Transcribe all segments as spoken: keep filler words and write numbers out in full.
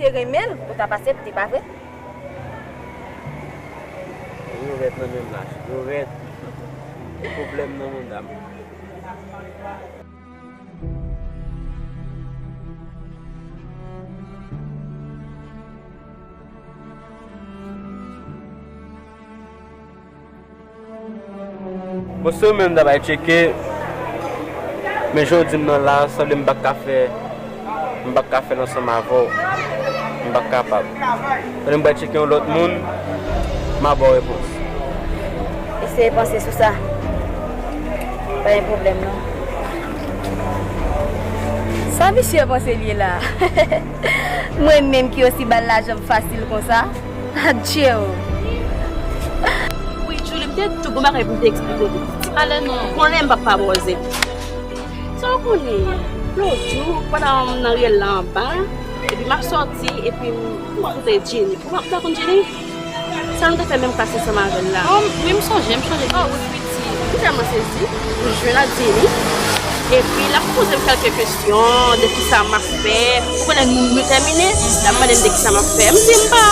te renmen l, ou t ap aksepte, pa vre? Yo rèd nan menm lach. Yo rèd. Gen pwoblèm nan manda m. Bon, se ou menm m ta bay tcheke, men jan w di m nan la, sanble m pa t ka fè, m pa t ka fè l ansanm avè w. M pa t kapab. Sanble m pral tcheke yon lòt moun, m a ba w repons. Eseye panse sou sa. Pa gen pwoblèm, non. Sa misye panse l ye la? Mwen menm ki osi ba l lajan fasil konsa? Adje o! Wi, Julie, m te di w gon bagay pou m te eksplike w tou. Pale non. Ou konnen m p ap pa bòze. Sa w konnen, lòt jou, pandan m nan riyèl la anba, epi m ap sòti, epi m koute Jenny. Ou pa, ou pa konn Jenny? Sa nou te fè menm klas ansanm avè l la. Oh, wi, m sonje, m sonje. Oh, wi, piti. M tèlman sezi. M jwenn ak Jenny. Epi, l ap poze m kèlke kesyon de kisa m ap fè. Ou konnen, nou, nou tèmine. L ap mande m de kisa m ap fè. M di m pa,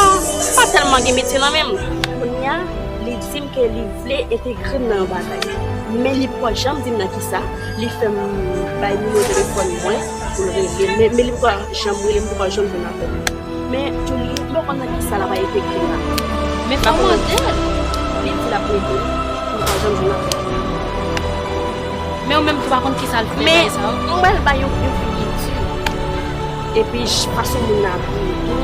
pa tèlman gen metye nan men m. Kounye a, li di m ke li vle entegre m nan yon bagay. Men li poko janm di m nan kisa. Li fè m bay nimewo telefòn mwen pou l rele m. Men, men li poko janm rele m, poko janm jwenn apèl mwen. Men Julie, m pa konn nan kisa l ap entegre m la. Men fò w mande l. Li di l ap ede m, m pa janm jwenn apèl. Men ou menm tou pa konn kisa l fè bagay sa yo. Men m wè l bay yon, yon figi di. Epi j-, fason moun nan abiye tou,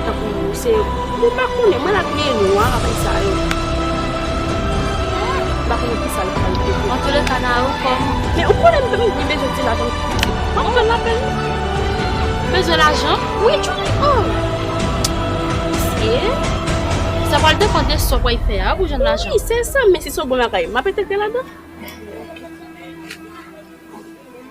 tankou se, m pa konnen, mwen l abiye nwa, bagay sa yo. M pa konnen kisa l pral fè. Antouleka, Naou, kòm. Men ou konnen m, m, m bezwen ti lajan. Mwen bezwen lajan. Ou bezwen lajan? Wi, Julie, oh! Mesye, sa pral depann de sa w pral fè a pou jwenn lajan. Wi, se sa, men si se yon bon bagay, m ap entegre ladan.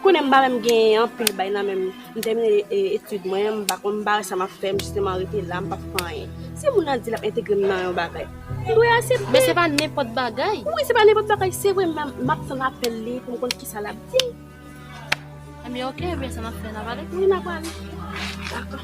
Konnen m pa menm gen anpil bay nan men m. M tèmine, e, etid mwen, m pa konn, m pa wè sa m ap fè, m jisteman rete la, m p ap fè anyen. Si moun nan di l ap entegre m nan yon bagay, m dwe aksepte. Men se pa nenpòt bagay. Wi, se pa nenpòt bagay, se vre, m, m ap tann apèl li pou m konn kisa l ap di. Ebyen, oke, ebyen, sa n ap fè, n a pale? Wi, n a pale. Dakò.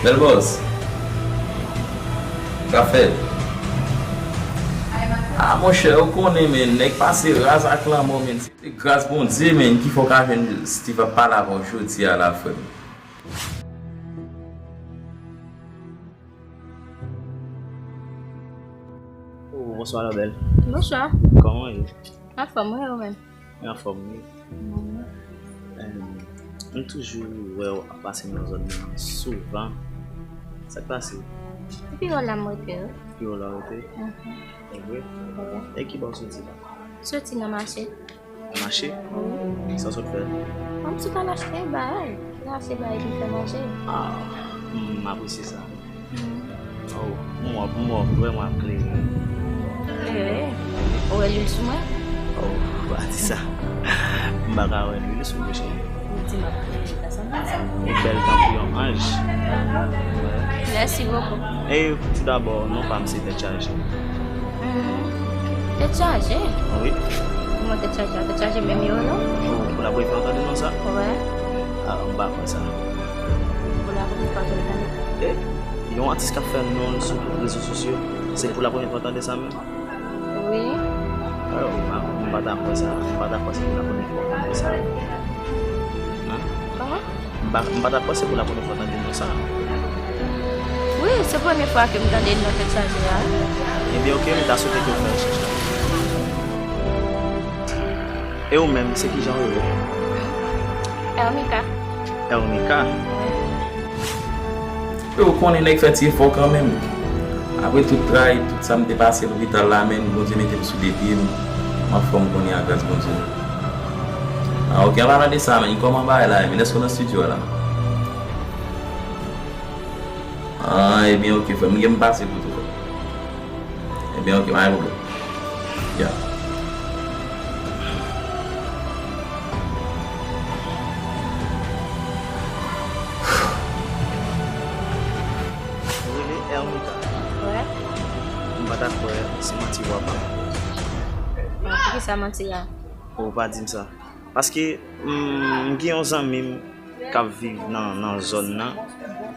Bèl bòs. Sa fèt. Ah, monchè, ou konnen, men, nèg pase raz ak lanmò, men. Se gras Bondye, men, ki fè w ka jwenn Steve ap pale avè w jodi a la, frè m. Oh, bonswa, Lòbèl. Bonswa. Kòman w ye? Anfòm, wi, ou menm? Mwen anfòm, wi. Mhm. Em, m toujou wè w ap pase nan zòn nan souvan. Sa k pase? Depi wè w la m rete, wi. Depi wè w la w rete? Mhm. E vre? E vre. E ki bò w soti la? Soti nan mache. Nan Mache? Wi. Sa w sot fè? Mwen m sot al achte bagay. Al achte bagay pou m fè manje. Ah, m apresye sa. Oh, m wè, m wè, vrèman ap klere. Klere? Ou wè lwil sou mwen? Oh, pa di sa. M pa ka wè lwil sou mwen, cheri. Ou di m ap klere, sa sanble sa. Ou bèl tankou yon anj. Mèsi bokou. E tou dabò, non pa m se Tèt Chaje. Hmm. Tèt chaje? Wi. Kòman tèt chaje a? Tèt chaje menm yo, non? Ou, pou la premye fwa w tande non sa? Wè. Ah, m pa kwè sa. Pou la premye fwa w tande? E, yon atis k ap fè non l sou tout rezo sosyo, se pou la premye fwa w tande sa menm? Wi. Ah, m pa, m pa ta kwè sa. M pa ta kwè se pou la premye fwa w tande sa. Hein? Kòman? M pa, m pa ta kwè se pou la premye fwa w tande non sa. Wi, se premye fwa ke m tande non Tèt Chaje a. Ebyen, oke, m ta swete ke w fè rechèch la. E ou menm, se kijan w rele? Ermika. Ermika? Yo konnen nèg fè ti efò kanmenm. Apre tout tray, tout sa m te pase lopital la, men Bondye mete m sou de pye m. M anfòm kounye a gras Bondye. Ah, ok, an palan de sa, men kòman bagay la ye, men èske w nan estidyo a la? Ah, ebyen, ok, frè m, m gen m pase pou tou, frè. Ebyen, ok, pa gen pwoblèm. Ya. Ou rele Ermika? Wè. M pa ta kwè se manti w ap ba m. Bon, poukisa manti a? Ou pa di m sa. Paske, mm, m gen yon zanmi m k ap viv nan, nan zòn nan,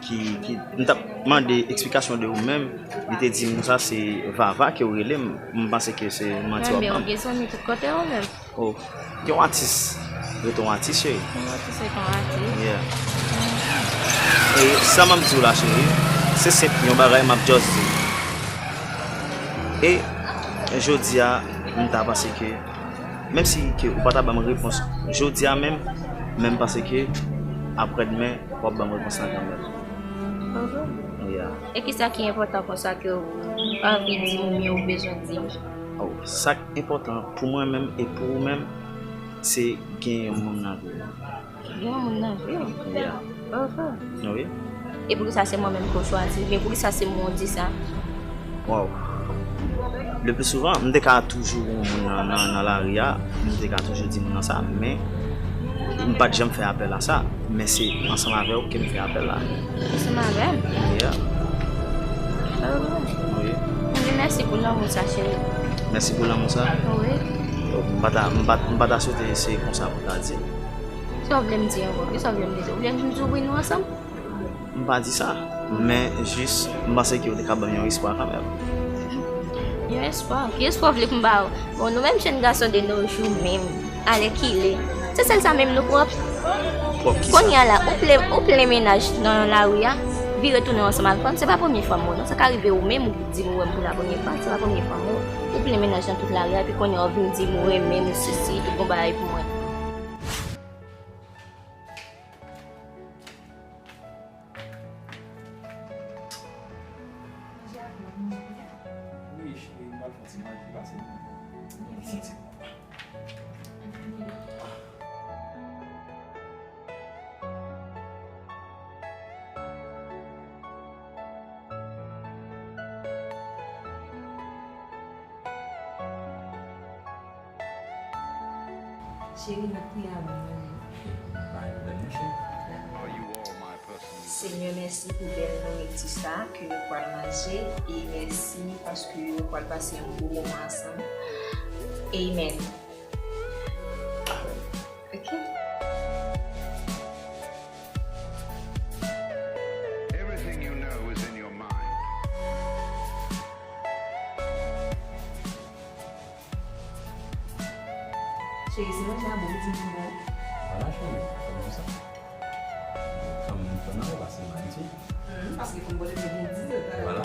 ki, ki, m t ap mande eksplikasyon de ou menm, li te di m sa se Vava ke w rele m, m panse ke se manti w ap ban m. Mwen, men w gen zanmi tout kote ou menm. Oh, gen yon atis, rete yon atis, cheri. Yon atis rete yon atis. Yeah. E sa m ap di w la, cheri, se senp, yon bagay m ap just di. E jodi a, m ta panse ke Menm si ke ou pa ta ban m repons jodi a menm, men m panse ke aprèdmen, w ap ban m repons lan kanmenm. Mhm. Yeah. E kisa ki enpòtan konsa ke w anvi di m oubyen ou bezwen di m? Oh, sa k enpòtan pou mwen menm e pou ou menm, se gen yon moun nan vi w. Gen yon moun nan vi w? Yeah. Oho. Wi. E poukisa se mwen menm ke w chwazi? Oubyen poukisa se mwen w di sa? Wow. Le pli souvan, m te ka toujou wè yon moun nan, nan, nan lari a, m te ka toujou di moun nan sa, men m pa t janm fè apèl a sa. Men se ansanm avè w ke m fè apèl la. Ansanm avè m? Yeah. Oho. Wi. Ebyen, mèsi pou lanmou sa, cheri. Mèsi pou lanmou sa? Wi. M pa ta, m pa, m pa ta swete se konsa pou ta di. Sa w vle m di ankò? Kisa w vle m di? Ou vle m di w wi nou ansanm? M pa di sa. Men jis, m panse ke w te ka ban m yon espwa kanmenm. Yon espwa? Ki espwa w vle pou m ba w? Bon, nou menm jenn gason de nos jours menm, alèkile, se sèl sa menm nou pwòp. Pwòp kisa? Kounye a la, ou plen, ou plen mennaj nan lari a, vire tounen ansanm avèk fanm, se pa premye fwa m wè w non. Sa ka rive ou menm, ou di m ou wè m pou la premye fwa, se pa premye fwa m wè w. Ou plen mennaj nan tout lari a, epi kounye a w vin di m ou renmen m, ou sesi, tout bon bagay pou mwen. Wi, cheri, m pral fè yon ti manje, pase m. Cheri, n ap priye avan n manje. Pa gen pwoblèm, non, cheri. Dakò. Senyè, mèsi pou bèl nouriti sa ke nou pral manje, e mèsi paske nou pral pase yon bon moman ansanm. Amen. Ok. Everything you know is in your mind. Cheri, se manje a bon, ou di m bon. Vwala, cheri, fò m di sa. Kanmenm, fò n al pase m ayiti. Hmm, paske fò m pote m gen dizèt a. Vwala.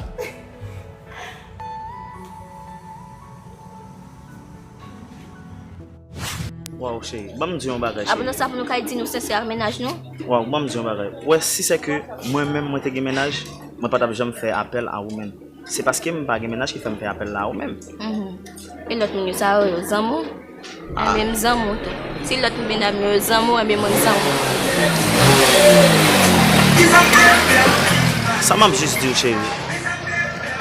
Waw, cheri, ban m di yon bagay, cheri. Apre nan sa pou nou kay di nou sensè ak mennaj nou? Waw, ban m di yon bagay. Ou wè, si se ke mwen menm, mwen te gen mennaj, mwen pa t ap janm fè apèl a ou menm. Se paske m pa gen mennaj ki fè m fè apèl la a ou menm. Mhm. E lòt moun yo, sa yo, yo zanmi w? Enben, m zanmi w tou. Si lòt mennaj yo zanmi w, enben, mwen zanmi w. Sa m ap jis di w, cheri,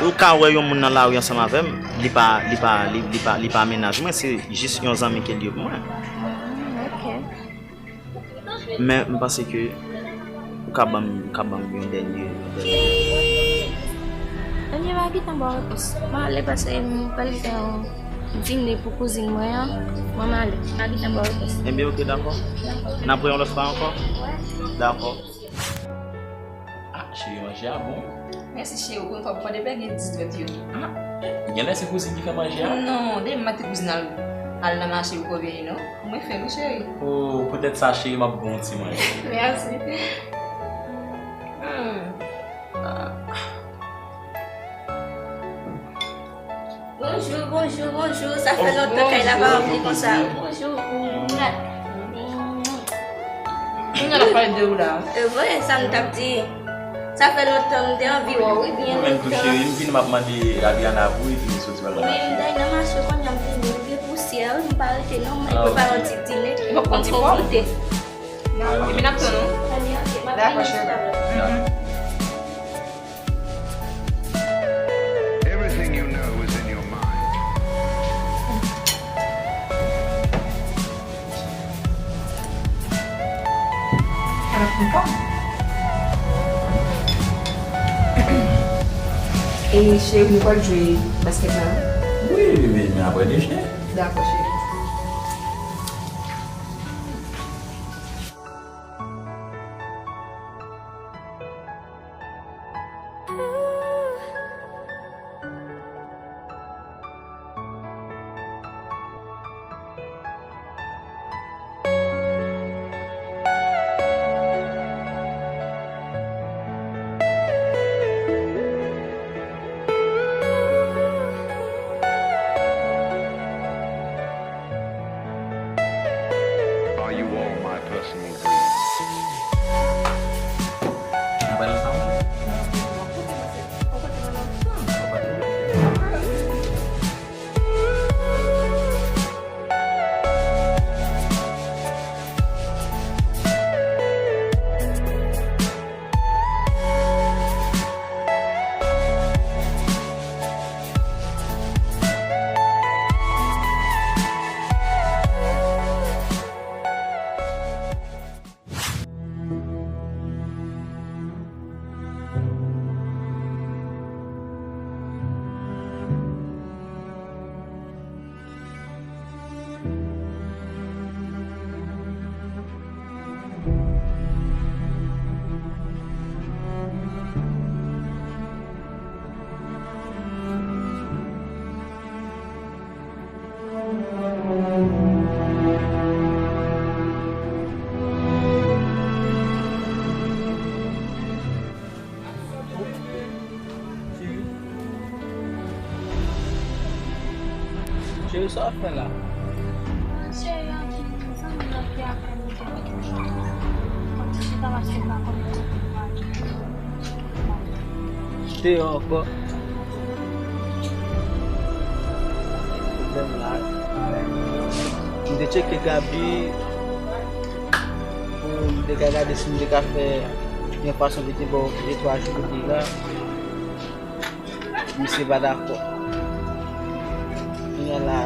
ou ka wè yon moun nan lari ansanm avè m, li pa, li pa, li, li pa, li pa mennaj mwen, se jis yon zanmi ke l ye pou mwen. Mm, ok. Men m panse ke ou ka ban m, ou ka ban m yon dènye, yon dènye. Ebyen, m a gentan ba w repons. M ale paske m pral fè yon dine pou kouzin mwen an. Mwen, m ale. M a gentan ba w repons. Ebyen, ok, dakò. Dakò. N ap wè yon lòt fwa ankò? Wè. Dakò. Ah, cheri, manje a bon. Mèsi, cheri. Ou konn fò pwòde bègè dis dwèt yo. Ah, genlè se kouzin ki fè manje a? Non, depi maten kouzin al, al nan mache pou kò vini, non. Mwen fè wi, cheri. Oh, poutèt sa, cheri, m ap bon ti manje. Mèsi. Hmm. Ah. Bonjou, bonjou, bonjou. Sa fè lontan kay la pa ranpli konsa. Bonjou. Mwen la pale de ou la. E vre, sa m t ap di. Sa fè lontan m te anvi wè w, wi, byen lontan. Mwen menm tou, cheri, m vin m ap mande Adriana pou li, epi nou soti pral nan mache. Wi, m dèyè nan mache kounye a, m vini, m gen pousyè, wi, m pa rete non, mwen prepare yon ti dine. Bon, bon, ti pòm. Epi n ap tann ou. Dakò, cheri. Everything you know is in your mind. E cheri, nou pral jwe baskèt la? Wi, men, men apre dejen. Dakò, cheri. Are you all my personal dreams? Cheri, sa w ap fè la? Cheri, anpil zanmi nan ki ap fè m gen yon ti chita mache pa konnen kote pou ale. Deyò ankò. Pwoblèm la. M te tcheke Gaby pou m te ka gade si m te ka fè yon fason pou te ba w de twa jou pou li la. Misye pa dakò. Kounye a la,